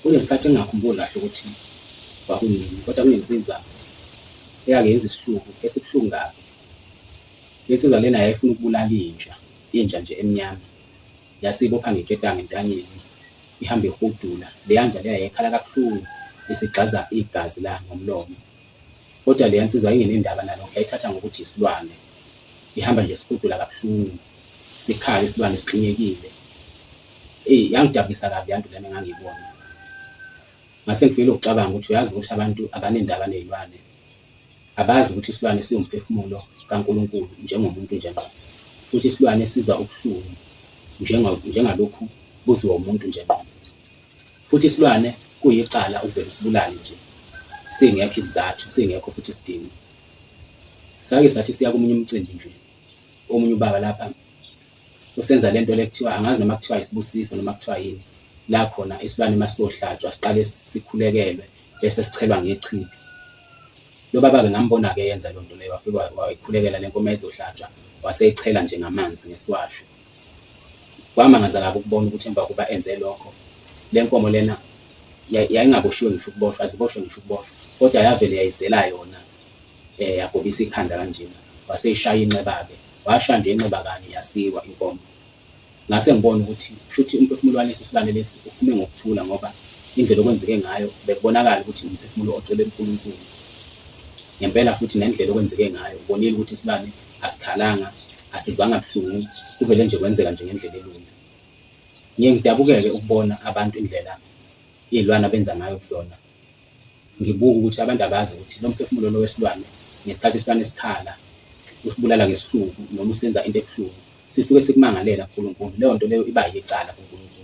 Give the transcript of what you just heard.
Kunesikhathi engingakhumbuli kahle ukuthi kwakunini, kodwa kunensizwa eyake yenza isihluku esibuhlungu kabi. Le nsizwa lena yayifuna ukubulala inja, inja nje emnyama. Yase ibopha ngeketanga entanyeni, ihambe ihudula. Leya nja leya yayikhala kabuhlungu, isigxaza igazi la ngomlomo. Kodwa leya nsizwa yayingenendaba nalokho, yayithatha ngokuthi isilwane. Ihamba nje isihudula kabuhlungu, sikhala isilwane sixinekile. Eyi, yangidabukisa kabi leya nto lena engangiyibona. Ngase ngifikela ukucabanga ukuthi uyazi ukuthi abantu abanendaba ney'lwane, abazi ukuthi isilwane siwumphefumulo kaNkulunkulu njengomuntu nje ngqo, futhi isilwane sizwa ubuhlungu njengalokhu buzwiwa umuntu nje ngqo. Futhi isilwane kuyicala ukuvele usibulale nje singekho isizathu, singekho futhi isidingo. Sake sathi siya komunye umcimbi nje, omunye ubaba lapha usenza lento le kuthiwa angazi noma kuthiwa isibusiso noma kuthiwa yini, la khona isilwane uma sizohlatshwa siqale sikhulekelwe bese sichelwa ngechibi. Lo baba-ke ngambona-ke eyenza leyo nto leyo, wafike wayikhulekela le nkomo ezohlatshwa, waseyichela nje ngamanzi ngesiwasho. Kwamangaza kabi ukubona ukuthi emva kokuba enze lokho, le nkomo lena yayingaboshiwe ngisho ukuboshwa, aziboshwe ngisho ukuboshwa, kodwa yavele yayizela yona yagobisa ikhanda kanjena, waseyishaya inxeba-ke, washaya nje inxeba kanye yasiwa inkomo. Ngase ngibona ukuthi kushuthi umphefumulo walesi silwane lesi uphume ngokuthula ngoba indlela okwenzeke ngayo bekubonakala ukuthi umphefumulo ocele kuNkulunkulu. Ngempela futhi nendlela okwenzeke ngayo ubonile ukuthi isilwane asikhalanga, asizwanga buhlungu, kuvele nje kwenzeka nje ngendlela elula. Ngiye ngidabukeke ukubona abantu indlela iy'lwane abenza ngayo kuzona. Ngibuka ukuthi abantu abazi ukuthi lo mphefumulo lo wesilwane ngesikhathi isilwane sikhala usibulala ngesihluku noma usenza into ebuhlungu, sisuke sikumangalela kuNkulunkulu. Leyo nto leyo iba yicala kuNkulunkulu.